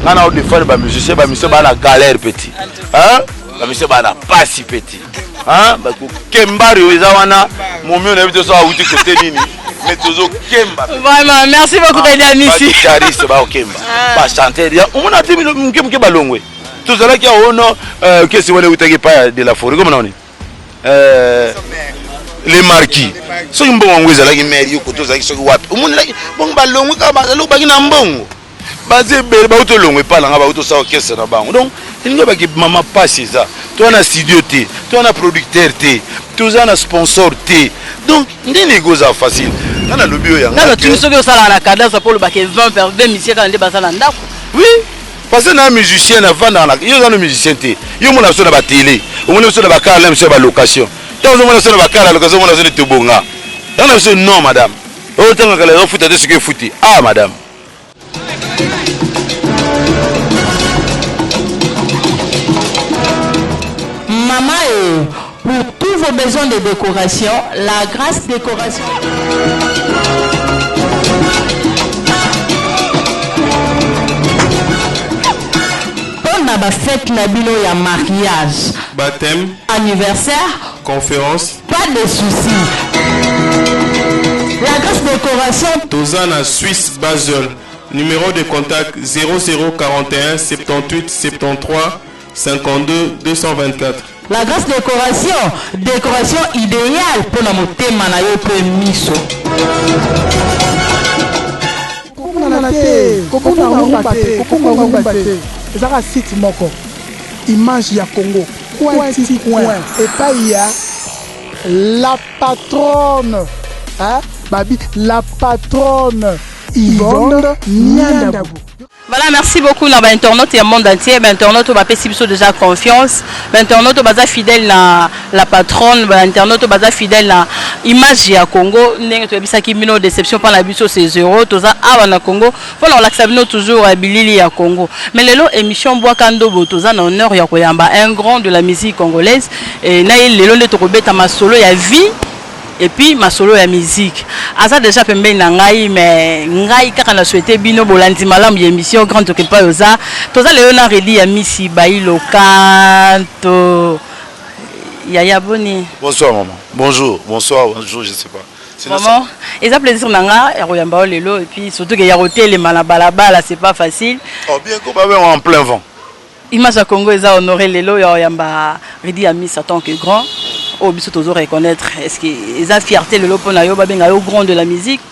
Nga na odefendre ba musicien, ba musicien ba na galère petit. Hein? Ba musicien ba na pasi petit. Hein? Ba ko kembari eza wana momio na bito so awuti côté nini? Mais tozo kemba. Vraiment, merci beaucoup Reddy Amisi. Ba guitariste ba kemba. Ba chanteur ya omona te mke mke balongwe. Tozalaki awo no euh, kesi wana eutaki epai de la forêt comme nani? Euh, les marquis soki mbongo yango ezalaki mere yo kote ozalaki soki wapi omonelaki bongo balongwe kaka balobaki na mbongo baza ebele bauti olongwa epai na nga bauti osala orchestre na bango donc elingi obaki mama mpasi eza toza na studio te toza na producteur te toza na sponsor te donc ndeni ekozala facile nga nalobi oyo yanga natuni soki osalaka na cadence mpo olobaka 20 per 20 musicien kaka nde baza na ndako. Oui, parce que na musicien navandaka na yo, oza no musicien te. Yo omona biso na batele, omona biso na bakala na biso ya balocation. Ntango ozomona biso na bakala ya location, omona biso nde tobonga yango na biso. Non madame, oyo ntango kala ezofuta te, soki efuti, ah madame. Maman, eh, pour tous vos besoins de décoration, la Grâce Décoration. Mpona bafete na bino ya mariage, baptême, anniversaire, conférence, pas de souci. La Grâce Décoration. Toza na Suisse Basel. Numéro de contact 0041 78 73 52 224. La Grâce Décoration, décoration idéale mpona motema na yo mpe miso. Kobungana te, kobunga ngumba te, kobunga ngumba te. Ezaka site moko, Image ya Congo, coin ti coin, epai ya la patronne, hein? Babi la patronne Yvonne Niandabu. Voilà, merci beaucoup na ba internautes ya monde entier, ba internautes oyo bapesi biso déjà confiance, ba internautes oyo baza fidèle na la patronne, ba internautes oyo baza fidèle na Image ya Congo. Ndenge toyebisaki bino, déception mpa na biso c'est zéro. Toza awa na Congo mpona kolakisa bino toujours bilili ya Congo. Mais lelo émission Bwaka Ndobo, toza na honneur ya koyamba un grand de la musique congolaise. Na ye lelo nde tokobeta masolo ya vie et puis masolo ya musique. Aza déjà pembeni na ngai, mais ngai kaka na souhaité bino bolandi malamu ya émission Grand Tokepa. Oza toza lelo na Reddy Amisi Bailo Kanto. Yaya, boni? Bonsoir maman, bonjour, bonsoir, bonjour, je sais pas. Vraiment eza plaisir na nga ya koyamba yo lelo, et puis surtout ke ya kotelema na balabala, c'est pas facile. Oh bien ko babe en plein vent. Image ya Congo eza honoré lelo ya koyamba Reddy Amisi en tant que grand oyo biso tozo reconnaître. Est ce que eza fierté lelo mpona yo babenga yo grand de la musique?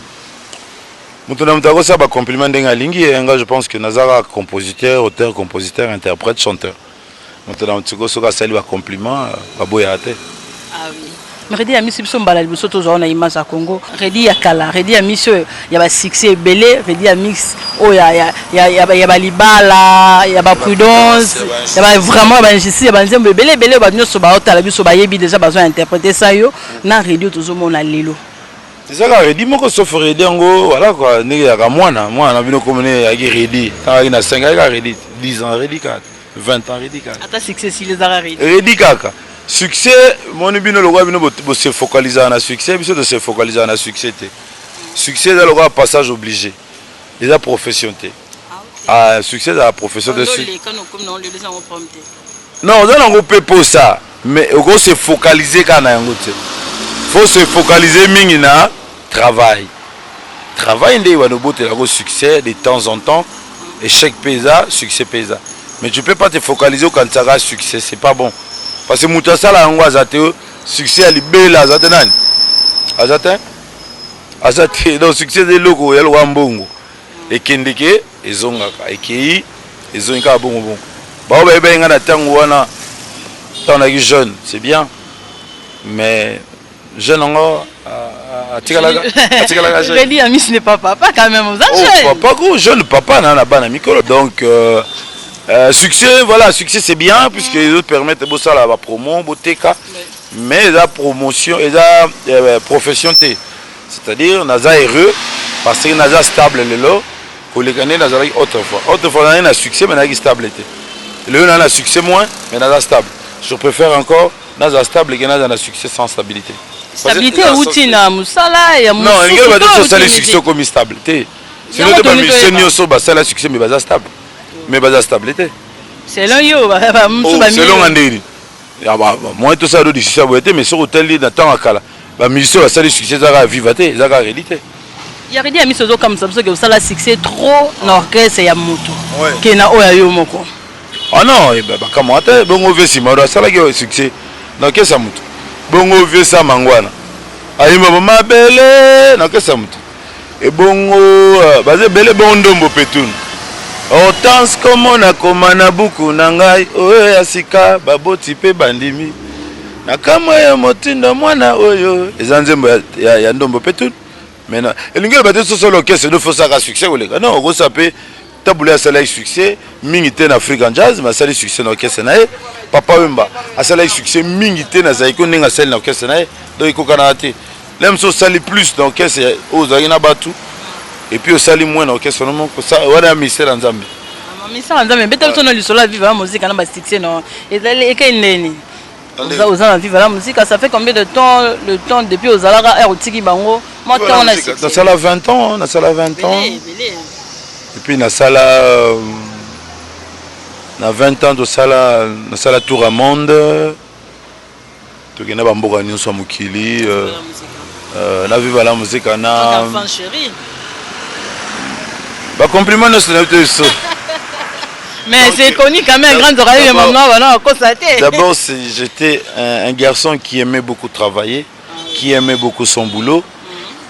Moto na moto akosala bacompliment ndenge alingi ye. Nga je pense que naza kaka compositeur, auteur, compositeur, interprète, chanteur. Moto na moto soki asali bacompliment, baboyaka te. Ah oui. Mais Reddy Amisi, biso mbala liboso tozwa na Image ya Congo. Reddy ya kala, Reddy Amisi oyo ya basuccès ebele, Reddy Amisi oyo ya balibala, ya baprudence, ya ba vraiment ya bainjustice, ya banzembo ebele ebele oyo bato nyonso baotala biso bayebi déjà, bazwa interpréter sa yo na Reddy oyo tozomona lelo. Eza kaka Reddy moko, sauf Reddy yango, voilà quoi, ndenge yaka mwana mwana na bino komone yaki Reddy ntango ayaki na 5, ayaki kaka Reddy, 10 ans Reddy kaka, 20 ans Reddy kaka. Ata succès sili, ezaka Reddy. Reddy kaka. Succès moni bino lokola bino bose focalisaka na succès, biso tose focalisaka na succès te. Succès eza lokola passage obligé, eza profession te. Ah, succès ezala profession te. Non, oza nango mpe posa, mais okose focaliser kaka na yango te. Faut se focaliser mingi na travail. Travail nde wana obotelako succès de temps en temps. Échec mpe eza, succès mpe eza, mais tu peux pas te focaliser okanisaka succès, c'est pas bon, parce que moto asala yango aza te. Succès ya libela aza te. Nani aza te? Aza te. Donc succès eza eloko ya lokola mbongo, ekendeke ezongaka, ekei ezongi kaka bongo bongo. Bao bayebaki ngai na ntango wana, ntango naki jeune, c'est bien, mais jeune yango atikalaka jeune. Reddy Amisi n'est pas papa quand même, oza Oh, jeune. Papa ko jeune, papa na bana mikolo. Donc succès, voilà, succès c'est bien puisque les autres permettent bosala ba promo, boteka, mais eza promotion, eza profession te. C'est-à-dire naza heureux parce que naza stable lelo koleka nde nazalaki autrefois. Autrefois nazalaki na succès mais nazalaki stable te. Lelo naza na succès moins, mais naza stable. Je préfère encore naza stable ke naza na succès sans stabilité. Stabilité euti na mosala ya Non, elingi loba te osali succès okomi stable te. Sinon te, bamusicien nyonso basala succès mais baza stable. Mais baza stable te. Selon yo, mosusu. Oh, selon nga ndenge nini? Moi tosala do discussion ya boye te, mais soki otali na ntango ya kala, bamusicien basali succès, eza kaka Viva te, eza kaka Reddy te. Ya Reddy Amisi, ozokamwisa biso ke osala succès trop na orchestre ya moto ke na oyo ya yo moko. Ah non, bakamwa te. Bongo vieux Simaro asalaki oyo succès na orchestre ya moto. Bongo vieux Samangwana ayimba mabele na orchestre ya moto. Ebongo baza ebele. Bongo Ndombo Petunu, Hortense, komona koma na buku na ngai oyo ya sika, baboti mpe bandimi na kamwe ya motindo mwana oyo, eza nzembo ya Ndombo Petunu. Maintenant, elingi oloba te sosolo orchestre nde fosaka succès koleka. Non, okosa mpe Tabu Ley asalaki succès mingi te na African Jazz, mais asali succès na orchestre na ye. Papa Wemba asalaki succès mingi te na Zaiko ndenge asali na orchestre na ye. Donc ekokanaka te. Le mosusu osali plus na orchestre oyo ozalaki na bato, et puis osali moins na orchestre no moko. Wana ya mystère ya Nzambe. Mystère ya Nzambe. Beta biso na lisolo ya Viva la Musica na basuccès no ezali ekei ndeni. Oza na Viva la Musica, ça fait combien de temps, le temps depuis ozalaka, ere otiki bango, mwa ntango na succès? Nasala 20 ans, nasala 20 ans. Et puis nasala na 20 ans, tosala, nasala tour ya monde, tokenda bamboka nyonso ya mokili na Viva la Musica na bacompliment nyonso na biso. Mais c'est connu quand même, grande oreille de maman, voilà, constaté. D'abord, j'étais un garçon qui aimait beaucoup travailler, qui aimait beaucoup son boulot.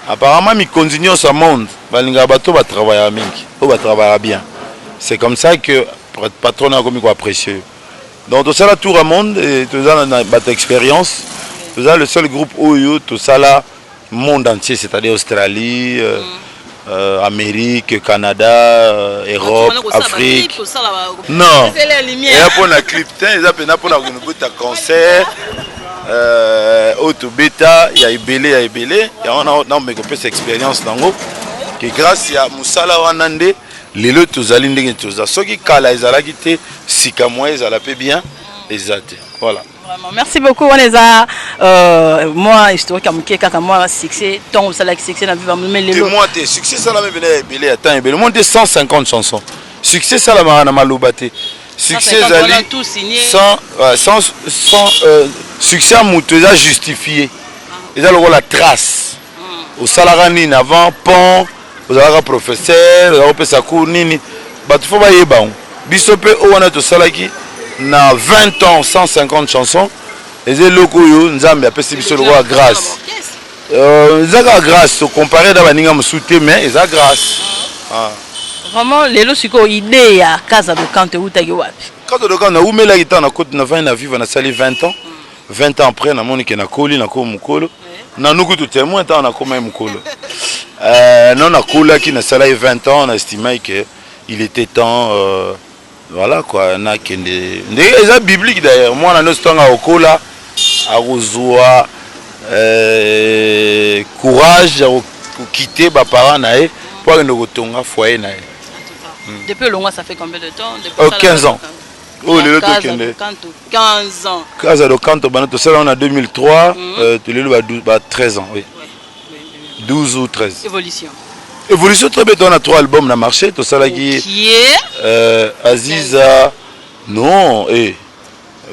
Apparemment, mikonzi nyonso ya monde balingaka bato batravaillaka mingi, oyo batravaillaka bien. C'est comme ça que patron akomi koapprécier. Donc tosala tour ya monde, toza na bato expérience. Toza le seul groupe oyo tosala monde entier, c'est-à-dire Australie, Amérique, Canada, Europe, Afrique. Non, eya mpona clip te, eza mpena mpona kobeta concert oyo tobeta ya ebele ya ebele. Yango naomeka kopesa expérience nango ke grâce ya mosala wana nde lelo tozali ndenge toza. Soki kala ezalaki te, sika moyen ezala mpe bien eza te. Voilà. Vraiment, merci beaucoup. Wana eza mwa historique ya moke kaka, mwa succès, ntongo osalaki succès na Viva, mais lelo Moi te, succès esalami pene ya ebele, ya temps ebele. Moi te, 150 chansons. Succès esalamaka na maloba te. Succès ezali 100, succès ya moto eza justifié, eza lokola trace. Osalaka nini avant? Pont ozalaka professeur, ozalaka kopesa cours nini, bato fo bayeba yango. Biso mpe oyo wana tosalaki na 20 ans, 150 chansons, eza eloko oyo Nzambe apesi biso lokola grâce. Eza kaka grâce, tocompare na baninga mosusu te, mais eza grâce. Vraiment, lelo sikoyo idée ya Casa do Canto eutaki wapi? Casa do Canto, naumelaki ntango nakoti, navandi na Viva, nasali 20 ans. 20 ans après, namoni ke nakoli, nakoma mokolo. Nanuku tu témoin, ntango nakoma ye mokolo, non, nakolaki, nasalaki 20 ans, naestimaki ke il était temps, voilà quoi, nakende ndenge eza biblique. D'ailleurs, mwana nyonso ntango akokola, akozwa courage ya kokite baparent na ye mpo akende kotonga foyer na ye. Depuis olongwa, ça fait combien de temps? 15 ans oyo lelo tokende. 15 ans. Casa do Canto bana tosala na 2003, tolelo ba 13 ans, oui, 12 ou 13. Évolution? Évolution très bien. Toza na 3 albums na marché. Tosalaki Aziza. Non, eh.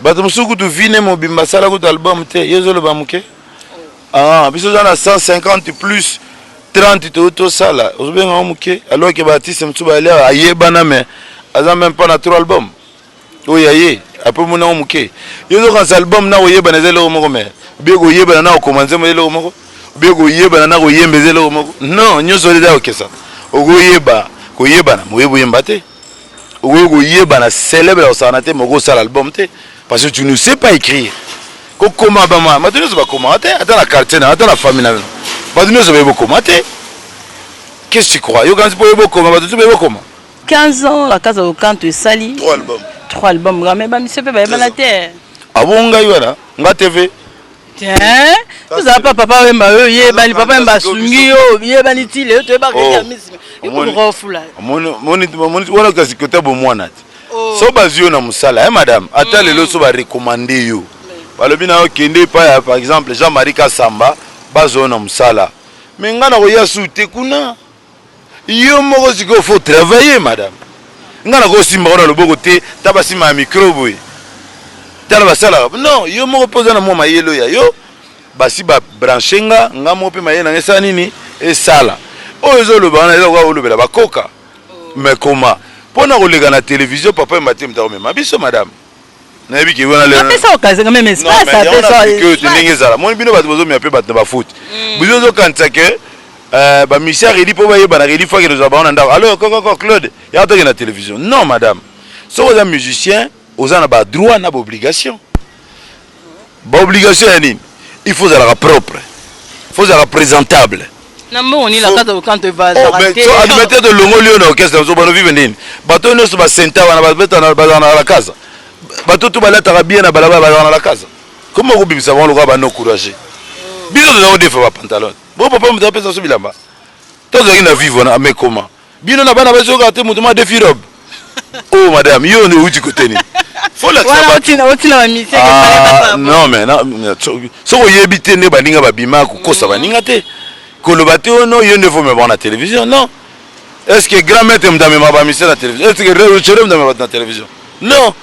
Bato mosusu kutu vine mobimba asala kutu album te, ye ozoloba moke. Ah, biso oza na 150 plus 30 toyo tosala, ozobenga moke, alors ke baartiste mosusu balia ayebana, mais aza même pas na 3 album oyo ya ye. Apres monango moke, yo ozokanisa album na koyebana eza eloko moko, mais obie koyebana na kokoma nzembo eza eloko moko, obie koyebana na koyemba eza eloko moko. Non, nyonso eza kokesa. Okoyeba koyebana, moyebi oyemba te. Okoki koyebana, célèbre ya kosala te, moko osala album te, parce que tu ne sais pas écrire. Kokoma, bama bato nyonso bakomaka te. Ata na quartier na, ata na famille na bino, bato nyonso bayebi okoma te. Qu'est-ce que tu crois? Yokanisi mpo oyebi okoma, bato nyonso bayebi okoma? 15 ans la Casa do Canto esali. Trois albums. Trois albums, mais bamisie mpe bayebana te. Abo ngai wana nga TV. Tozala pa Papa Wemba oyo yebani, Papa Wemba asungi yo, yebani ti lelo, toyebaka ya misi ikofula. Wana kasi kota bomwana te. So bazwi yo na mosala ya madame, ata lelo so barecommande yo, balobi na yo kende epai ya, par exemple, Jean-Marie Kasamba, bazwa yo na mosala, mais ngai nakoya su te kuna. Yo moko sikoyo faut travailler, madame. Nga nakosimba ngo na loboko te, ta basimba ya micro boye, tala basalaka. Non, yo moko mpe oza na mwa mayele oyo ya yo, basi babranche nga, nga moko mpe mayele nanga esala nini, esala oyo ezoloba wana, eza koka olobela bakoka. Mais koma mpo na koleka na télévision, Papa Wemba te moto akomema biso, madame. Nayebi ke wana apesa occasion quand même, espace apesa. Te, ndenge ezala, moni bino bato bozomema mpe bato na bafoot, biso ozokanisa ke bamusicien Redi mpo bayebana, Redi faki tozwa bango na ndako. Alors kokoko Claude yaka toke na télévision. Non madame, soki oza musicien, oza na badroit na baobligation. Baobligation ya nini? Il faut ozalaka propre, faut ozalaka présentable. Na mbongo nini lakata okante? Admettre tolongoli yo na orchestre, na biso bano vivre nini? Bato nyonso basenta wana bazala na la casa, bato to balataka bien na balabala bazala na la casa. Koma okobimisa bango lokola bano courage? Biso toza kodefa bapantalon bo papa moto apesa biso bilamba, tozalaki na vivre wana. Mais koma bino na bana bazoyoka te, moto ma defi robe. Oh madame, yo nde outi kote nini? Faut lakisa. Otina bamusicien. Non, mais soki oyebi te nde baninga babima, kokosa baninga te, koloba te ono yo nde faut mema na télévision. Non, est ce que grand maître moto amema bamusicien na télévision? Est ce que chere moto amema bato na télévision? Non,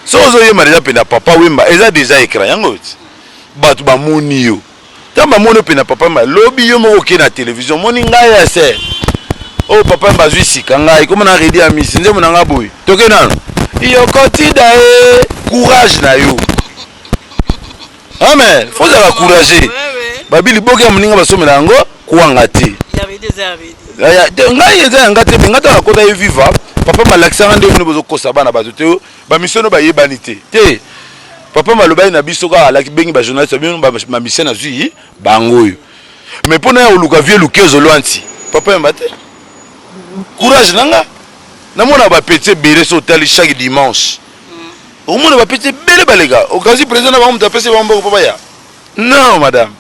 soki ozoyemba déjà pena Papa Wemba, eza déjà écran yango ti bato bamoni yo. Ntango bamoni yo pena Papa Wemba, lobi yo moko okei na télévision, omoni ngai ya ser oyo Papa Wemba azwi sika, ngai koma na Redi ya misi, nzembo na ngai boye, toke nano yokotida ye. Courage na yo, amen. Faut ozala courage. Babi liboke ya moninga basomela yango kwanga te. Ngai eza yanga te, me ngai ntango nakota ye viva, papa malakisanga nde bino bozokosa bana bato te, bamisio bayebani te. Te, papa malobaki na biso kaka, alaki bengi bajournaliste bino, bamisio nazwi bango oyo, mais mpo na ya koluka vie lukezo lwanti Papa Yamba te. Courage na nga, namona bapeti ebele. So otali chaque dimanche, omona bapeti ebele baleka, okasi président na bango moto apesi bango mboko mpo baya. Non madame,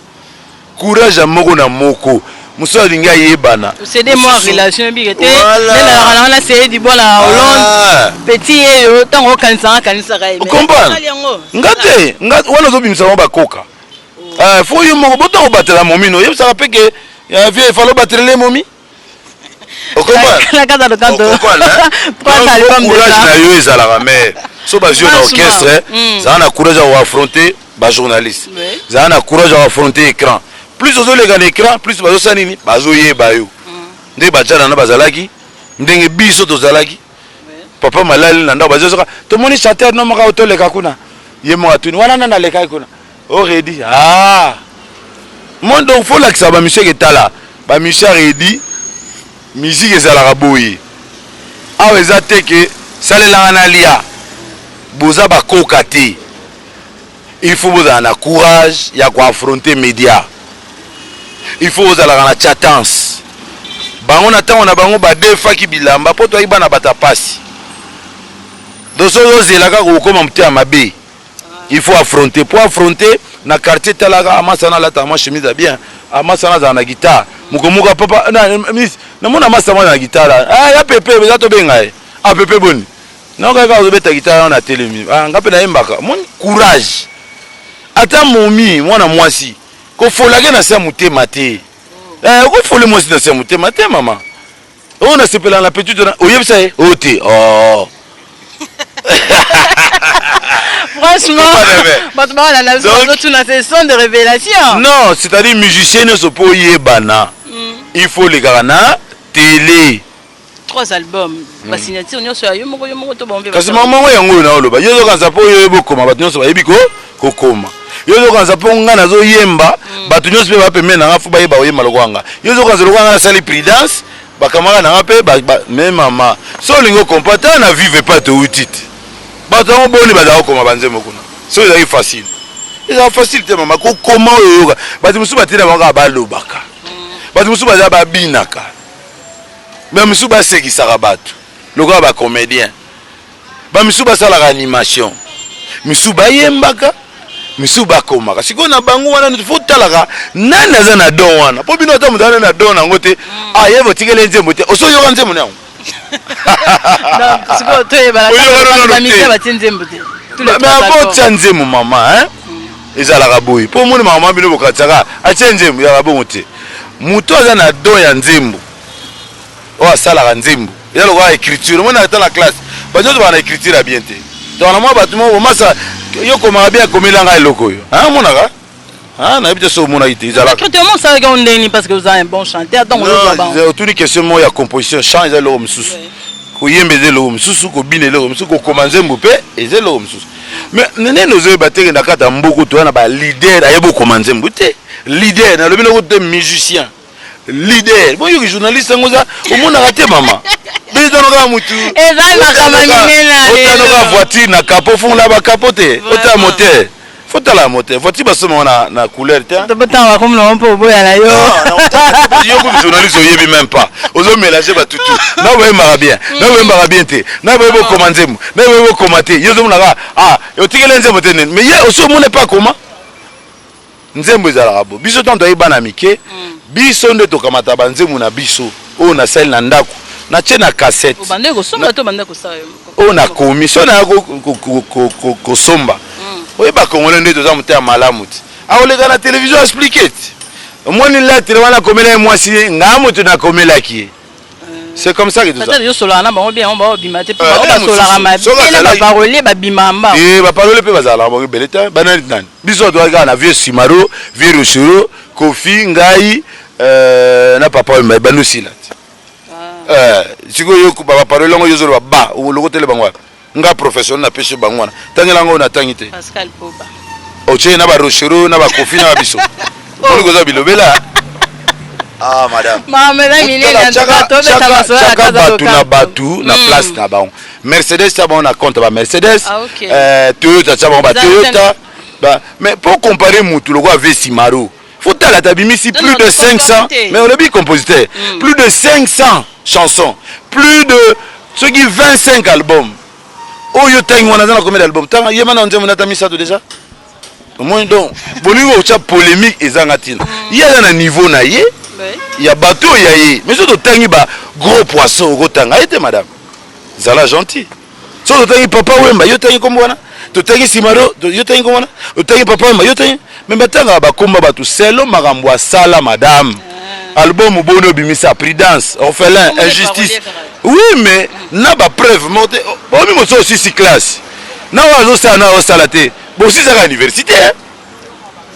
courage ya moko na moko, mosusu alingi ayebana. Cd mwa relation ebike te, nde nalaka na wana cd bon na Hollande, petit yeyo, ntango okanisaka kanisaka ye. Comprendre nga te, nga wana ozobimisa bango bakoka. Faut yo moko botango obatela momino, oyebisaka mpe ke vie efale obatelele momi. Courage na yo ezalaka, mais so bazwi yo na orchestre, zala na courage ya koaffronter bajournaliste, zala na courage ya koaffronter écran. Plus ozoleka na écran, plus bazosala nini? Bazoyeba yo. Nde bajana na bazalaki ndenge biso tozalaki, papa malali na ndako, bazosoka tomoni chanteur no moko toleka kuna, ye moko atuni wana nani alekaki kuna oredi. Ah mon, donc faut lakisa bamusicien ke tala, bamusicien Redi, musique ezalaka boye. Awa eza te ke salelanga nalia, boza bakoka te. Il faut bozala na courage ya koaffronter média, il faut bozalaka na chatance. Bango na ntango na bango badefaki bilamba mpo toyaki bana bato ya pasi. Donc soki ozela kaka kokóma motema mabe, il faut affronter. Po affronter na quartier, talaka amasana alataka mwa chemise ya bien, amasana azala na guitare mokomoka papa namona amasa mwana na guitare. Ah, ya pepe eza, tobenga ye. Ah pepe, boni naokaka ozobeta guitare wana? Telemi. Ah, nga mpe nayembaka. Moni courage, ata momi mwana mwasi kofolake na se ya motema te. Okofole mwasi na se ya motema te, mama oyo nasepelaka na petit wana, oyebisa ye oyo te, oh. Franchement, bato balanda biso bazotuna, ce sont des révélations. Non, c'est-à-dire musicien nyonso mpo oyebana, il faut olekaka na télé. Trois albums, basignature nyonso ya yo moko, yo moko to bango mpe? Kasi mama yango oyo naoloba, yo ozokanisa mpo oyo oyebi okoma, bato nyonso bayebi kokoma. Yo ozokanisa mpo ngai nazoyemba, bato nyonso mpe bapembeni na nga faut bayeba koyemba lokola nga. Yo ozokanisa lokola nga nasali prudence, bakamaka na nga mpe. Mais mama, so olingi okompa, tala na vive epai touti te, bato yango boni bazala kokoma banzembo kuna? So ezalaki facile? Ezala facile te, mama. Kokoma oyo oyoka, bato mosusu batina bango kaka balobaka, bato mosusu baza babinaka, bamisusu basekisaka bato lokola bacomédien, bamisusu basalaka animation, misusu bayembaka, misusu bakomaka. Sikoyo na bango wana, faut talaka nani aza na don wana, mpo bino ata moto aza na don yango te. Ah, ye botikeli nzembo te, oso oyoka nzembo na yango. Sikoyo toyebana, bamusicien batie nzembo te? Mais abotia nzembo, mama, ezalaka boye mpo omoni mama bino bokatisaka atie nzembo, ezalaka bongo te. Moto aza na don ya nzembo, oyo asalaka nzembo, eza lokola écriture. Omoni ata na classe, Bato nyonso baa na écriture ya bien te. Donc na mwa bato moko masa yo komaka bien, akomela ngai eloko oyo. Ah, omonaka? Ah, nayebi te so omonaki te, ezalaka. Écriture mo osalaki yango ndenge nini? Parce que oza un bon chanteur, donc ozozwa bango. Otuni question moko ya composition. Chant eza eloko mosusu, koyemba eza eloko mosusu, kobina eloko mosusu, kokoma nzembo mpe eza eloko mosusu. Mais nene ozoyeba teke na kati ya mboka toya na baleader ayebi okoma nzembo te. Leader nalobi nako te, musicien leader. Boyoki journaliste yango oza omonaka te, mama betano kaka mutu. Eza makambo minene. Otanoka voiture na capot, fungola bacapot te, otala moteur, faut tala moteur. Voiture basomaka na couleur te. Tobotanga bakomi nango mpo oboya na yo. Yo comme journaliste oyebi même pas, ozomélange batutu na boyembaka bien, na boyembaka bien te, na boyebi okoma nzembo, na boyebi okoma te. Yo ozomonaka, ah, otikeli nzembo te nini, mais ye osi omona mpe akoma nzembo. Ezalaka bo biso ntango toyebi bana mike, biso nde tokamata banzembo na biso oyo nasali na ndako, natie na cassette. Obandaki kosomba to obandaki kosala yo moko? Oyo nakomi so naya kosomba, oyeba Congolais nde toza motema malamu te, akoleka na télévision, explique te, omoni lettre wana akomela ye mwasi ye, ngai moto nakomelaki ye. C'est comme ça que tout ça. Peut-être yosolaka na bango bien, bango babima te, mpo bango basolaka mabe na baparolier babima mbango. Eh, baparolier mpe bazalaka bango ebele te. Banani nani? Biso toyaki kaka na vieux Simaro, vieux Rochero, Kofi, ngai na papa oyo bandosila te. Sikoyo baparolier yango, yo ozoloba ba olokotele bango wapi? Nga professionnel napesi bango wana, tangela ngo natangi te. Pascal Poba. Otie na barochero na bakofi na babiso, omoni koza bilobela. Ah madame, chaka bato na bato na place na bango. Mercedes tia bango na compte ba Mercedes, Toyota tia bango ba Toyota. Mais pour comparer mutu lokola vieux Simaro, faut tala tabimisi plus de 500, mais olobi compositeur, plus de 500 chansons, plus de soki 25 albums. Oyo ntangi wana aza na combien d'album? Tanga yema na nzembo nata misato déjà, omoni. Donc bolingi otya polémique ezanga ntina. Ye aza na niveau na ye ya bato oyo ya ye. Mais soki totangi ba gros poisson, okotanga ye te. Madame, zala gentil. Soki totangi Papa Wemba, yo tangi kombo wana, totangi Simaro, yo tangi kombo wana, otangi Papa Wemba, yo tangi. Mais batangaka bakomba bato selo makambo asala. Madame, album boni obimisa? Prudence, orphelin, injustice, oui, mais na bapreuve moko te. Bomi mosu osisi classe na oyo azosala na osala te, bosisaka université,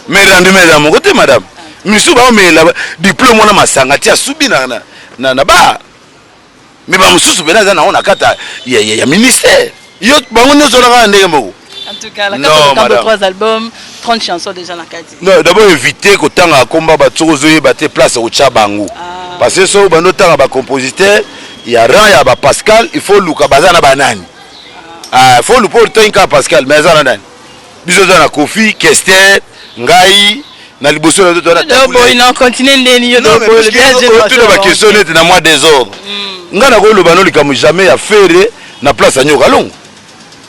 mais rendement eza moko te. Madame, misu baomela diplôme wana masanga ti asubi na bar, mais bamosusu mpena aza nango na kati ya ministère. Yo bango nyonso wana kaka ndenge moko? En tout cas, la non, madame. 3 albums, 30 chansons déjà na kati. Non, d'abord éviter kotanga komba bato soki ozoyeba te place otya bango. Parce que soki bando otanga bacompositeur ya rang ya bapascal, il faut luka baza na banani. Ah, faut luka otangi kaka Pascal, mais aza na nani? Biso oza na Kofi, Kester, ngai na liboso na boy na continue ndeni yo. Otuna baquestion neti na mwa désordre. Ngai nakoloba no likambo jamais ya Ferre na place ya Nyoka Longo.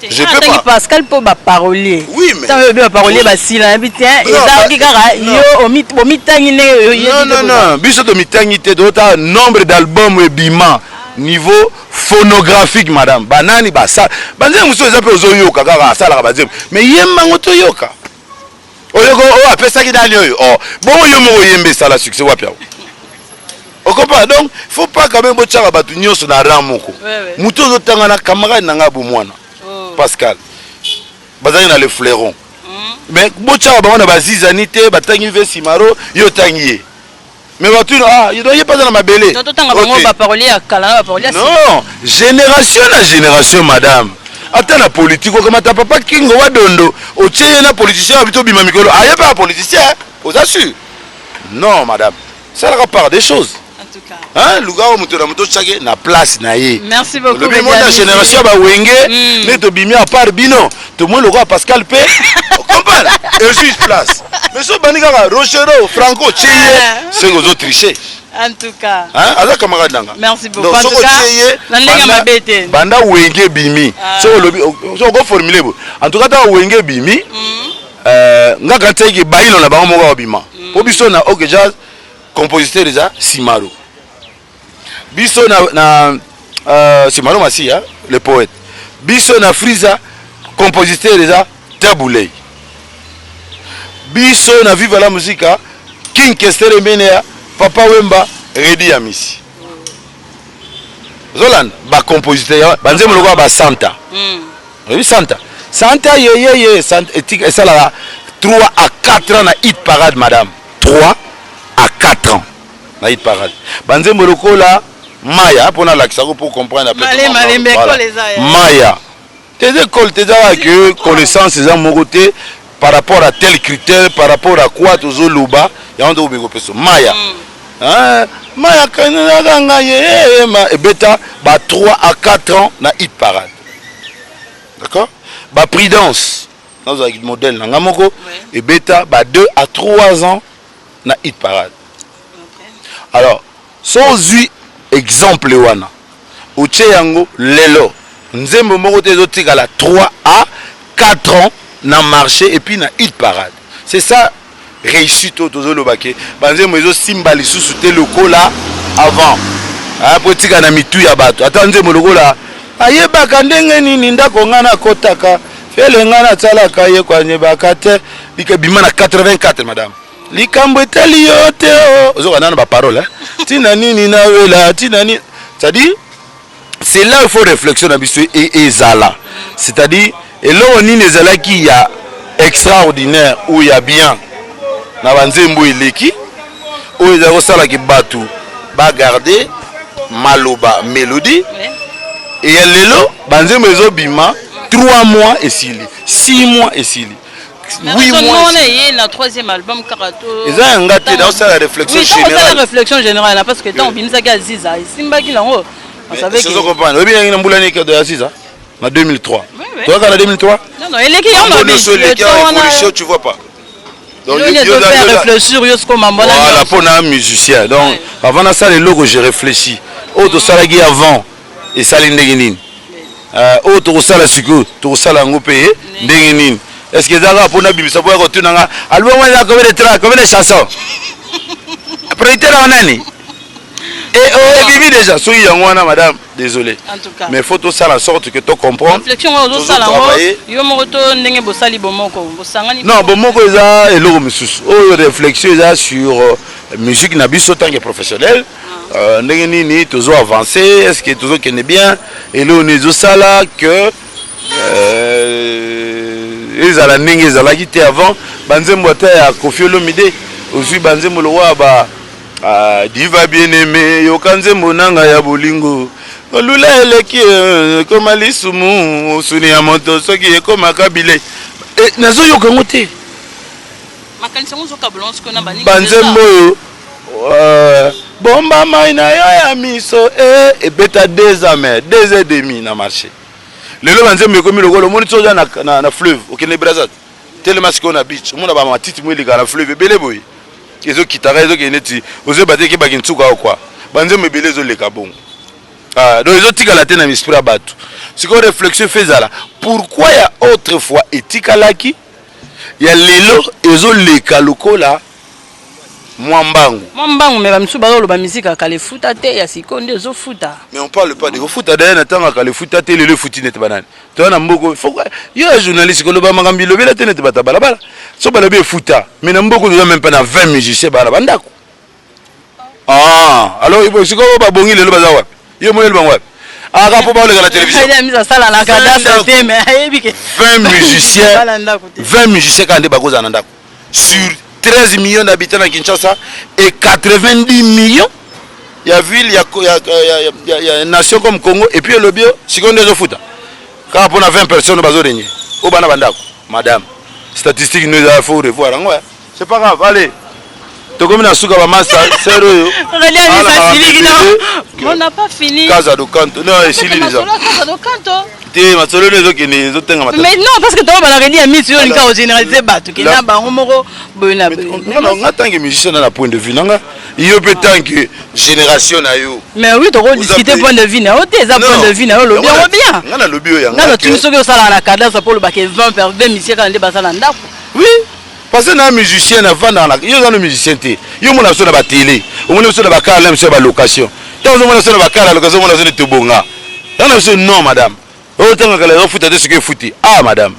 Je peux pas. Pascal mpo baparolier. Oui, mais ntango oyebi baparolier basila, nayebi te, ezalaki kaka yo bomitangi ndenge. Non, non, non, biso tomitangi te, totala nombre d'album ebima, niveau phonographique. Madame, banani basala banzembo mosusu eza mpe ozoyoka kaka asalaka banzembo, mais yembango toyoka oyoka oyo apesaki nani oyo. Oh, bongo yo moko oyemba, esala succès wapi awa? Okopa. Donc faut pas quand même botiaka bato nyonso na rang moko. Motu ozotanga na camarade na ngai bomwana Pascal, bazalaki na le fleuron, mais botiaka bango na bazizani te. Batangi vieux Simaro, yo otangi ye, mais bato, ah, donc ye mpe aza na mabele. Non, génération na génération, madame. Ata na politique, okamata papa Kingo Wadondo, otie ye na politicien abi tobima mikolo, aye mpe ya politicien, oza sûr? Non madame, salaka part des choses. Hein, luka oyo moto na moto otiaki na place na ye. Merci beaucoup. Olobi mona génération ya bawenge nde tobimi, à part bino tomoni lokola Pascal mpe comprendre ezwi place. Mais so obandi kaka Rochero, Franco, tie ye, senge ozotriche. En tout cas. Hein, aza camarade nanga. Merci beaucoup. En tout cas, na ndenge mabe te. Banda Wenge ebimi, so olobi so okoformule boye. En tout cas, taka Wenge ebimi, nga katiaki baino na bango moko akobima, mpo biso na Ok Jazz, compositeur eza Simaro. Biso na Simaro Masiya le poète. Biso na Frisa, compositeur eza Tabuley. Biso na Viva la Musica, King Kester Emeneya, Papa Wemba, Redi Amisi. Ozolanda bacompositeur, banzembo lokola basanta. Oyebi santa, santa yeyeye, santa esalaka 3 à 4 ans na hit parade, madame, 3 à 4 ans na hit parade. Banzembo lokola maya, mpona alakisako pour comprendre. Maya te, eza école te, ezaka que connaissance eza moko te par rapport à tel critère, par rapport à quoi tozoloba yango. Tokobeka kopesa maya. Maya kanaka ngai ye ebeta ba 3 à 4 ans na hit parade, d'accord. Baprudence, nazwaki modèle na nga moko, ebeta ba 2 à 3 ans na hit parade. Alors so ozwi exemple wana, otie yango lelo, nzembo moko te ezotikala 3 à 4 ans na marché et puis na hit parade. C'est ça réussite oyo tozoloba ke banzembo ezosimba lisusu te lokola avant po etika na mitu ya bato. Ata nzembo lokola ayebaka ndenge nini ndako ngai nakotaka fele ngai nasalaka ye kwanyebaka te, bima na 84, madame, likambo etali yo te. O ozoka nano baparole, ntina nini nawela, ntina nini. C'est-à-dire, c'est là il faut réflexion na biso ezala, c'est-à-dire eloko nini ezalaki ya extraordinaire ou ya bien na banzembo eleki, oyo ezali kosalaki bato bagarde maloba, mélodie. Eya lelo banzembo ezobima 3 mois esili, 6 mois esili, 8 mois. Ye na troisième album kaka to Eza yanga te, naosala réflexion générale. Réflexion générale, parce que ntango obimisaki Aziza, esimbaki nango. Ozo comprendre, oyebi yangi na mbula nini ya Aziza? Na 2003, toyaka na 2003. Non, eleki. Yango eleki évolution, tu vois pas? Donc réfléchir yo siko mambo. Voilà, mpo na musicien, donc avant nasala eloko, je réfléchis: oyo tosalaki avant esali ndenge nini, oyo tokosala sikoyo tokosala yango mpe ndenge nini? Est ce que eza kaka mpo nabimisa mpo ya kotunanga album eza combien de track, combien de chanson, producteur wa nani, ebimi déjà? Soki yango wana, madame, désolé. En tout cas. Mais faut tosala sorte que to comprendre. Réflexion oyo ozosala yango yo moko to ndenge bosali bomoko, bosangani? Non, bomoko eza eloko mosusu. Oyo réflexion eza sur musique na biso tant que professionnel, ndenge nini tozo avancer, est ce que tozokende bien, eloko nini ezosala que ezala ndenge ezalaki te avant. Banzembo ata ya Kofi Olomide, ozwi banzembo lokola ba Diva bien aimé, yoka nzembo nanga ya bolingo, olula eleki ekoma lisumu, osuni ya moto soki ekomaka bile, nazoyoka yango te. Makanisi yango ozokabola sikoyo na baninga. Banzembo oyo bomba mai na yo ya miso, ebeta 2 ans, mais 2 ans et demi na marché. Lelo banzembo ekomi lokola omoni ti oza na fleuve, okende Brazza, telema sikoyo na beach, omona bamatiti mo eleka na fleuve ebele boye, ezokitaka, ezokende neti ozoyeba te ekebaki ntsuka o kwa. Banzembo ebele ezoleka bongo. Ah, donc ezotikala te na esprit ya bato. Sikoyo réflexion efe ezala: pourquoi ya autrefois etikalaki, ya lelo ezoleka lokola mwa mbangu? Mwa mbangu, me bamisusu bazoloba misika ya kala efuta te, ya sikoyo nde ezofuta. Mais on parle pas de kofuta. D'ailleurs, na ntango ya kala efuta te, lelo efuti nete banani? Toya na mboko yo ya journaliste koloba makambo elobela te nete bato ya balabala. So balobi efuta, mais na mboko toza même pas na 20 musicien bana bandako. Ah, alors sikoyo babongi lelo baza wapi? Yo moneli bango wapi? Aka mpo baoleka na télévision. Misa asala na cadastre te, mais ayebi ke 20 musiciens. Bala ndako te. 20 musiciens kaka nde bakozala na ndako sur 13 millions d'habitants na Kinshasa et 90 millions ya ville ya nation comme Congo. Et puis elobi yo sikoyo nde ezofuta kaka mpona 20 personnes bazorenye oyo bana bandako. Madame, statistique no eza, faut revoir yango. C'est pas grave, allez, tokomi na suka bamasa sere oyo. On n'a pas fini. Casa do Canto, non, esili déjà. Casa do Canto. Te, masolo no ezokende, ezotenga. Mais non, parce que toba na Reddy Amisi, oyo linga ogénéraliser bato ke na bango moko boye na boye. Nga tant que musicien, na point de vue nanga, yo mpe tant que génération na yo. Mais oui, tokodiscute point de vue na yo te, eza point de vue na yo, olobi yango bien. Nga nalobi oyo yanga. Nga natuni soki osalaka na cadastre mpo olobaka 20 musicien kaka nde baza na ndako. Oui, parce que na musicien navandaka na yo, oza no musicien te. Yo omona biso na batele, omona biso na bakala na biso ya balocation. Ntango ozomona biso na bakala ya location, omona biso nde tobonga yango na biso. Non, madame, oyo ntangaka lelo ofuta te, soki efuti, ah madame,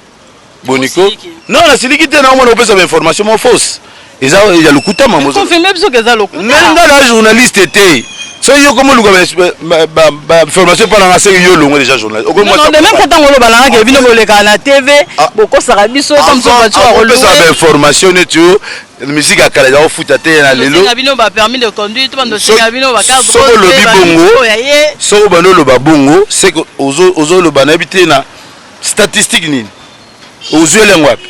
boniko. Non, nasiliki te, naomona opesa bainformation mo fausse, eza ya lokuta. Mamo, confirme biso ke eza lokuta. Nga na journaliste te. Soki yo komi oluka bainformation mpa nanga, seki yo olongwe déjà journaliste. De même que ntango oloba nanga ke bino bolekaka na TV, bokosaka biso. Akopesaka bainformation neti yo musique ya kala eza kofuta te na lelo. Bino bapermis de conduire to bandosenga bino. Soki olobi bongo, soki obandi oloba bongo, seke ozoloba nayebi te na statistique nini ozwi elengo wapi.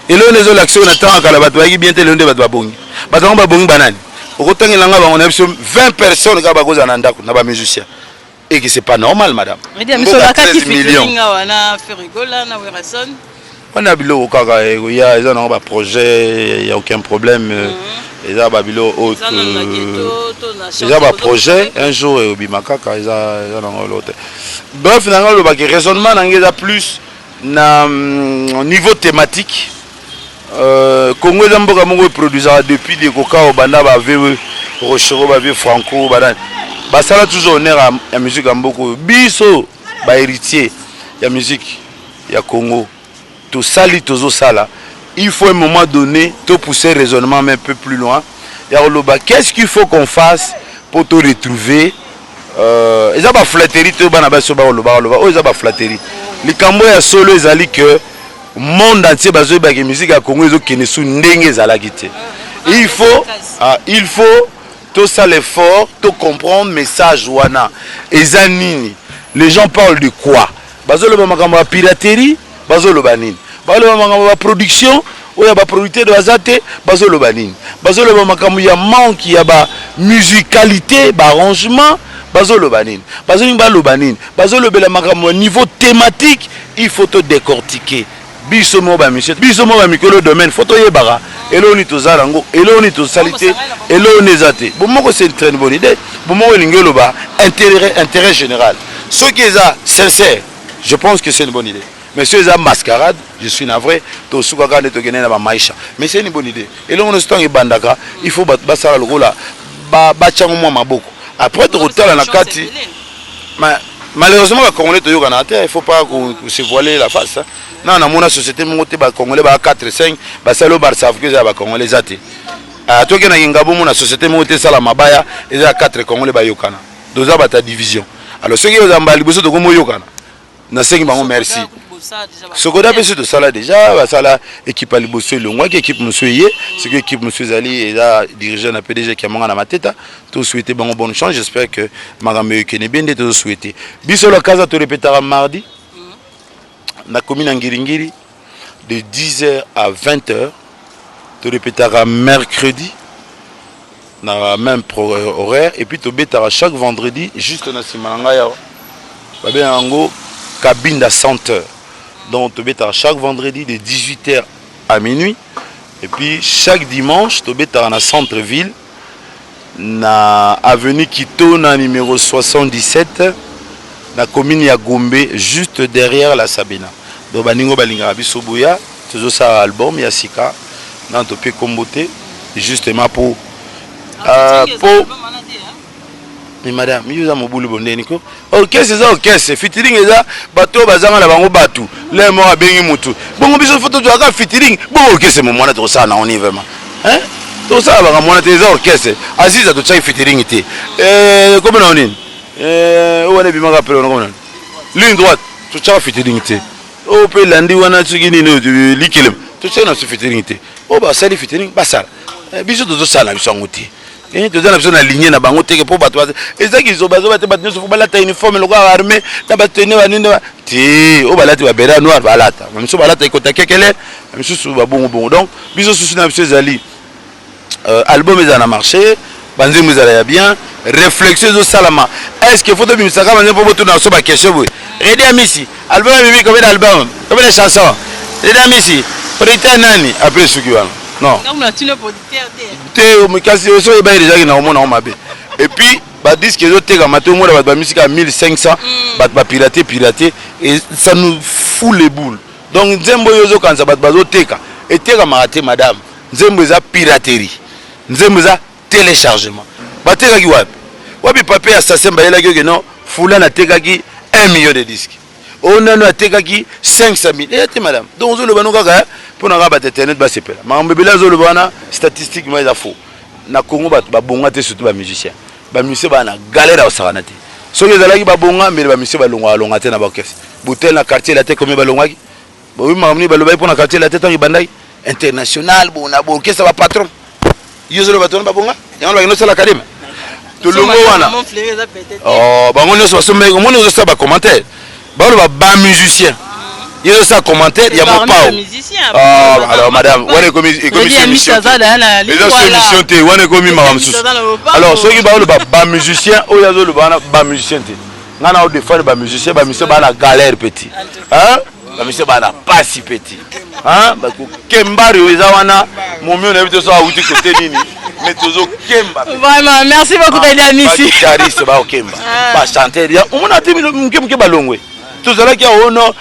Eloko nde ezolakisa oyo na ntango ya kala bato bayaki bien te, lelo nde bato babongi. Bato yango babongi banani? Okotangela nga bango na biso 20 personnes kaka bakozala na ndako na bamusicien et que c'est pas normal, madame. Mboka 13 millions wana, biloko kaka ekoya, eza nango baprojet, ya aucun problème. Eza babiloko oyo eza baprojet, un jour ekobima kaka, eza nango eloko te. Bref, nanga olobaki raisonnement na ngai eza plus na niveau thématique. Congo eza mboka moko eproduisaka depuis dekoka obanda bavieux Rochereau, bavieux Franco, banani basala toujours honneur ya musique ya mboka oyo. Biso bahéritier ya musique ya Congo, tosali, tozosala. Il faut un moment donné to pousser raisonnement un peu plus loin ya koloba qu'est-ce qu'il faut qu'on fasse pour te retrouver. Eza baflatterie te, bana basi oyo bakoloba koloba oyo eza baflatterie. Likambo ya solo ezali que monde entier bazoyebaka musique ya Congo ezokende su ndenge ezalaki te. Il faut tosala effort to comprendre message wana eza nini. Les gens parlent de quoi? Bazoloba makambo ya piraterie, bazoloba nini? Bazoloba makambo ya baproduction oyo ya baproducteur baza te, bazoloba nini? Bazoloba makambo ya manque ya bamusicalité, baarrangement, bazoloba nini? Bazolingi baloba nini? Bazolobela makambo ya niveau thématique. Il faut to décortiquer biso moko bamusicien, biso moko bamikolo domaine, faut toyebaka eloko nini toza nango, eloko nini tosali te, eloko nini eza te. Bomoko, c'est une très bonne idée. Bomoko elingi oloba intérêt général. Soki eza sincère, je pense que c'est une bonne idée, mais soki eza mascarade, je suis navré, tosukaka nde tokende na bamaisha. Mais c'est une bonne idée. Eloko nyonso ntango ebandaka, il faut bato basala lokola batyango mwa maboko, après tokotala na kati. Malheureusement, bacongolais toyokana te, il faut pas se voiler la face. Na namona société moko te, bacongolais baa 4 5 basali oyo barsavke eza ya bacongolais, eza te. Tokendaki ngabo, mona société moko te esala mabaya eza ya 4 congolais bayokana. Toza bato ya division. Alors soki ozamba mbala liboso tokomi oyokana, nasengi bango merci. Sokoda mpe so tosala déjà, basala équipe ya liboso elongwaki, équipe mosusu eye. Soki équipe mosusu ezali, eza dirigé na PDG Kiamanga na Mateta. Tosouhaite bango bonne chance, j'espère que makambo ekende bien nde tozosouhaite. Biso Lakaza torepetaka mardi na commune ya Ngiringiri de 10h à 20h. Torepetaka mercredi na même horaire et puis tobetaka chaque vendredi juste na nsima na ngai awa, babengaka yango Kabinda Center. Donc tobetaka chaque vendredi de 18h à minuit et puis chaque dimanche tobetaka na centre ville, na avenue Kitona numéro 77, na commune ya Gombe, juste derrière la Sabina. Donc baningo balingaka biso, boya. Tozosala album ya sika na topie kombo te, justement po mais madame, yo eza mobulu bondeni ko orchestre eza orchestre, featuring eza bato oyo bazanga na bango bato le moko abengi motu bongo. Biso fo tozwaka featuring bongo orchestre mo mwana tokosala nango ni vraiment, hein? Tosala baka mwana te, eza orchestre. Aziza totiaki featuring te, komi nango nini oyo wana ebimaka pele wana, komi nani, ligne droite, totiaka featuring te. Oyo mpe elandi wana soki nini, likelema, totiaki na biso featuring te. Oyo basali featuring basala, biso tozosala na biso yango te. Toza na biso na ligne na bango teke mpo bato ezaki zobazoba te. Bato nyonso fo balata uniforme lokola armée na batene banini te. Oyo balati babéret noir balata, misusu balata ekota kekele, misusu babongobongo. Donc biso susu na biso ezali album ezala na marché, banzembo ezala ya bien. Réflexion ezosalama: est ce que faut tobimisaka banzembo mpo botuna so baquestion boye? Reddy Amisi, album ebimi, combien d'album, combien de chanson? Reddy Amisi, producteur nani? Après soki wana non te, kasi so oyebaki déjà ke na komona ngo mabe. Et puis badisque ezotekama te, omona bato bamisika ya 1500, bato bapirate pirate, et ça nous fout les boules. Donc nzembo oyo ozokanisa bato bazoteka, etekamaka te, madame. Nzembo eza piraterie, nzembo eza téléchargement. Batekaki wapi? Wapi papier ya sacem bayelaki oke non, fulani atekaki 1 million de disque, oyo nano atekaki 500 000, eya te, madame. Donc ozoloba no kaka mpo na kaka bato internet basepela. Makambo ebele azoloba wana, statistiquement eza faux. Na Congo bato babonga te, surtout bamusicien. Bamusicien baa na galère ya kosakana te. Soki ezalaki babonga, mbele bamusicien balongwaka longa te na baorchestre. Botel na Quartier Latin, combien balongwaki? Boyebi makambo nini balobaki mpo na Quartier Latin ntango ebandaki international? Bona baorchestre, bapatron, yo ozoloba bato wana babonga, yango bakende osala académie. Tolongo wana. Oh, bango nyonso basombaki. Omoni, ozosala bacommentaire, baloba bamusicien, ye ozosala commentaire ya mopao. Ah, alors madame, wana ekomi émission te, eza so émission te, wana ekomi makambo mosusu. Alors soki baoloba bamusicien, oyo azoloba wana bamusicien te, ngai na odefendre bamusicien. Bamusicien baa na galère, petit, bamusicien baa na pasi, petit. Bakokembari oyo eza wana, momi oyo nayebi te so awuti kote nini, mais tozokemba. Vraiment, merci beaucoup, Reddy Amisi. Baguitariste bakokemba, bachanteur omona te, moke moke balongwe. Tozalaki awa ono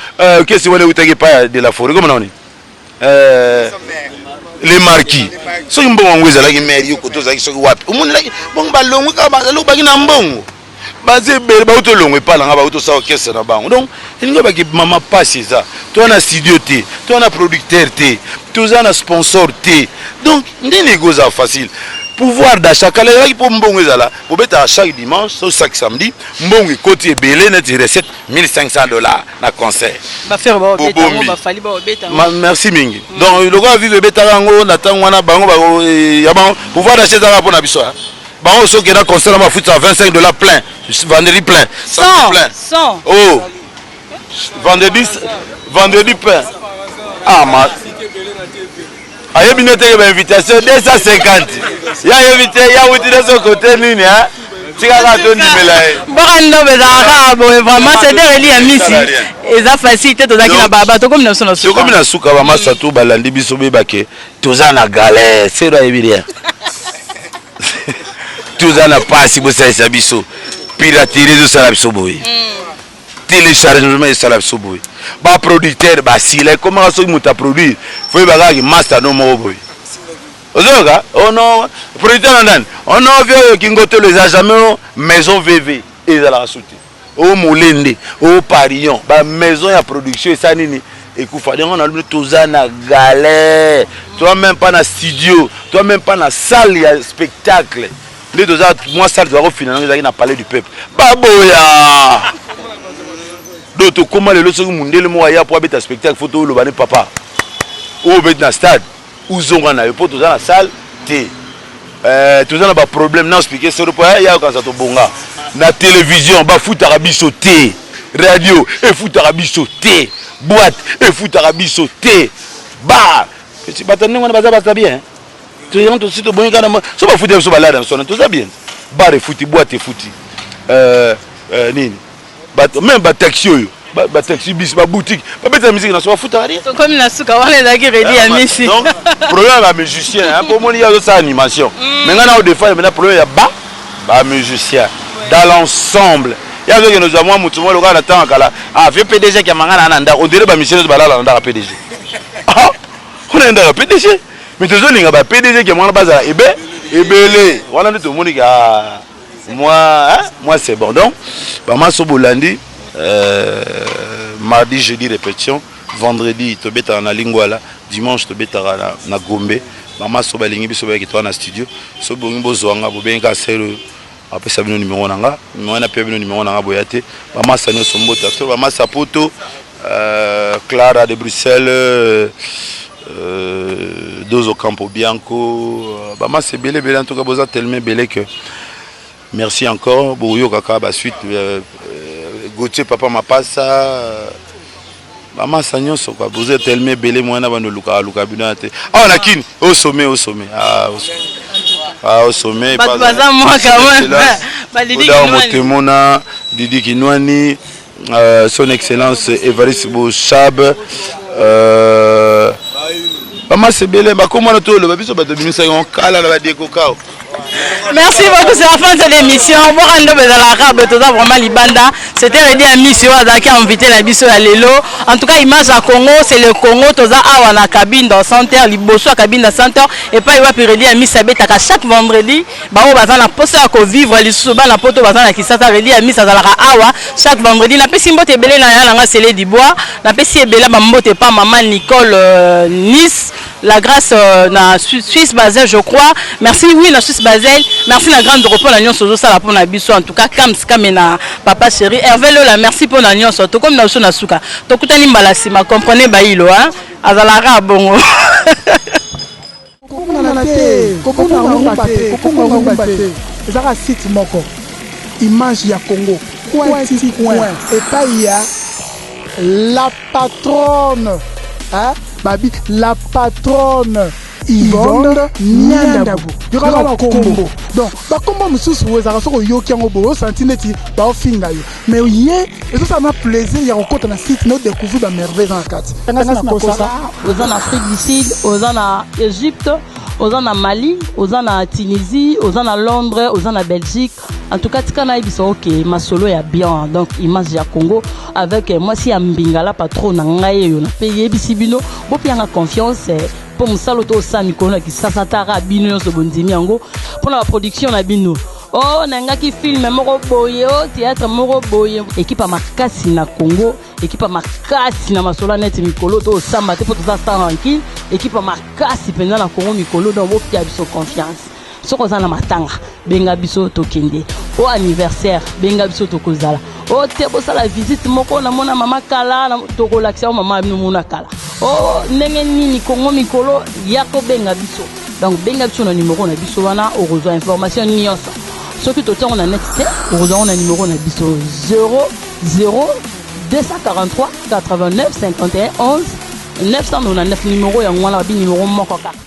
kesi wana eutaki epai de la forêt, komona wani les marquis. Soki mbongo yango ezalaki mere yo kote ozalaki, soki wapi omonelaki bongo, balongwe kaka, bazali baki na mbongo, baza ebele, bauti olongwa epai na nga, bauti osala orchestre na bango. Donc elingi baki mama pasi eza, toza na studio te, toza na producteur te, toza na sponsor te. Donc ndeni ekozala facile? Pouvoir d'achat kala ezalaki mpo mbongo ezala, bobetaka chaque dimanche so chaque samedi, mbongo ekoti ebele, neti recette 1500 $ na concert. Bobombi. Merci mingi. Donc lokola vive ebetaka yango na ntango wana, bango ya bango pouvoir d'achat ezalaka mpo na biso. Bango soki okenda concert na bafutisa 25 $ plein, vendredi plein, samedi plein. Oh, vendredi, vendredi plein. Ah, ma ayebi nde teke bainvitation 250, ya ayebi te, ya wuti nyonso kote nini. Tikaka tondimela ye. Mboka ndobe ezalaka kaka boye. Vraiment, c'était Reddy Amisi. Eza facile te. Tozalaki na baba, tokomi na biso na suka. Tokomi na suka. Bamasa tu balandi biso, bebake toza na galère, sero ayebi rien, toza na pasi. Bosalisa biso, piraterie ezosala biso boye, téléchargement esala biso boye, baproducteur basila. Ekomaka soki moto aproduire, fo yeba kaka master no moko boye, ozoyoka ono producteur na ndani, ono vi oyo kingotolo eza jamais maison vv ezalaka su te, o Molende, o Parion, bamaison ya production esa nini ekufa. Yango nalobi toza na galère, toza même pas na studio, toza même pas na salle ya spectacle. Nde toza mwa salle toza kofina nango, ezalaki na Palais du Peuple, baboya. Donc tokóma lelo, soki mundele moko aya po abeta spectacle, fo toloba ne papa oyo obeti na stade, uzonga na yo mpo toza na salle te. Toza na baproblème na expliquer solo mpo ya okanisa tobonga na télévision, bafutaka biso te, radio efutaka biso te, boîte efutaka biso te, bar. Bato ndenge wana baza, baza bien. Toyango tosi tobongi kaka so bafuti biso, balada biso wana, toza bien. Bar efuti, boîte efuti, nini, même bataxi oyo, bataxi bis, baboutique babetaka musique na so, bafutaka rien. Tokomi na suka. Wana ezalaki Reddy Amisi. Donc problème ya bamusicien, mpo omoni ye azosala animation, mais ngai na odefendre maintenant problème ya ba bamusicien dans l'ensemble. Ye azokende ozwa mwa motu moko lokola na ntango kala, ah, vieux PDG kiamanga na ndako, on dirait bamusicien nyonso balala na ndako ya PDG. Ona ndako ya PDG, mais tozolinga ba PDG kiamanga bazala ebe ebele wana nde tomoni ka moi, hein? Moi c'est bon. Donc bamaso bolandi, mardi, jeudi répétition, vendredi tobetaka na Lingwala, dimanche tobetaka na Gombe. Bamaso balingi biso, bayaki toa na studio. So bongi bozwanga, bobengi kaka sel oyo apesa bino numéro na nga, numéro wana apesa bino numéro na nga, boya te. Bamasa nyonso mbota so, bamasa poto, Clara de Bruxelles, Dozo Campo Bianco, bamasa ebele ebele. En tout cas boza tellement ebele que merci encore. Boyokaka basuite, Gautier Papa Mapasa, bamasa nyonso quoi, boza tellement ebele. Mwana bando olukaka luka bino ya te awa na Kini, osome osome, osome. Bato baza mwaka. Motemona Didi Kinwani, son excellence Evariste Boshab, bamasa ebele bakomona toloba biso bato bimisaki ngo kala na badieko kao. Merci beaucoup, c'est la fin de l'émission. Mboka ndobe ezalaka boye, toza vraiment libanda. C'était Reddy Amisi oyo azalaki invité na biso ya lelo. En tout cas, image ya Congo, c'est le Congo. Toza awa na Kabinda Center, liboso ya Kabinda Center, epai wapi Reddy Amisi abetaka chaque vendredi. Bango baza na posa ya kovivre lisusu bana poto baza na Kisasa. Reddy Amisi azalaka awa chaque vendredi. Napesi mbote ebele na ya nanga Sele Dibois, napesi ebele bambote pa mama Nicole, Nice. La Grâce na Suisse Basel, je crois. Merci, oui, na Suisse Basel. Merci na grande mpo na nyonso ozosala mpo na biso. En tout cas, Kams Kame na papa chéri Hervé Lola, merci mpo na nyonso. Tokomi na biso na suka, tokutani mbala nsima. Comprenez, bailo, hein? Azalaka bongo. Komonana te, kokonga rumba te, kokonga rumba te. Ezaka site moko, Image ya Congo, coin ti coin, epai ya la patronne, hein? Babi la patronne Yvonne Nyandabu. Yokaka bakombo, donc bakombo mosusu ezalaka soki oyoki yango boye, osanti neti baofinga yo, mais ye ezosala na plaisir ya kokota na site na odécouvrir bamerveille eza na kati. Nakosa. Oza na Afrique du Sud, oza na Égypte, oza na Mali, oza na Tunisie, oza na Londres, oza na Belgique. En tout cas, tika nayebisa, oke masolo ya bien. Donc Image ya Congo avec mwasi ya mbingala, patron na ngai oyo mpe yebisi bino, bopianga confiance mpo mosala to osala mikolo na Kisasa taka bino nyonso bondimi yango mpona baproduction na bino. O nangaki film moko boye, o théâtre moko boye, équipe ya makasi na Congo, équipe ya makasi na masolo neti mikolo to osamba te mpo toza sans rancune. Équipe ya makasi mpenza na Congo mikolo. Donc bopia biso confiance. Soki oza na matanga, benga biso, tokende. O anniversaire, benga biso, tokozala. O te bosala visite moko, namona mama kala, tokolakisa o mama bino mona kala. O ndenge nini Kongo mikolo ya kobenga biso. Donc benga biso na numero na biso wana, okozwa information nyonso. Soki totiango na net te, okozwa ngo na numero na biso 00 243 89 51 11 999. Numero yango wana, babi numero moko kaka.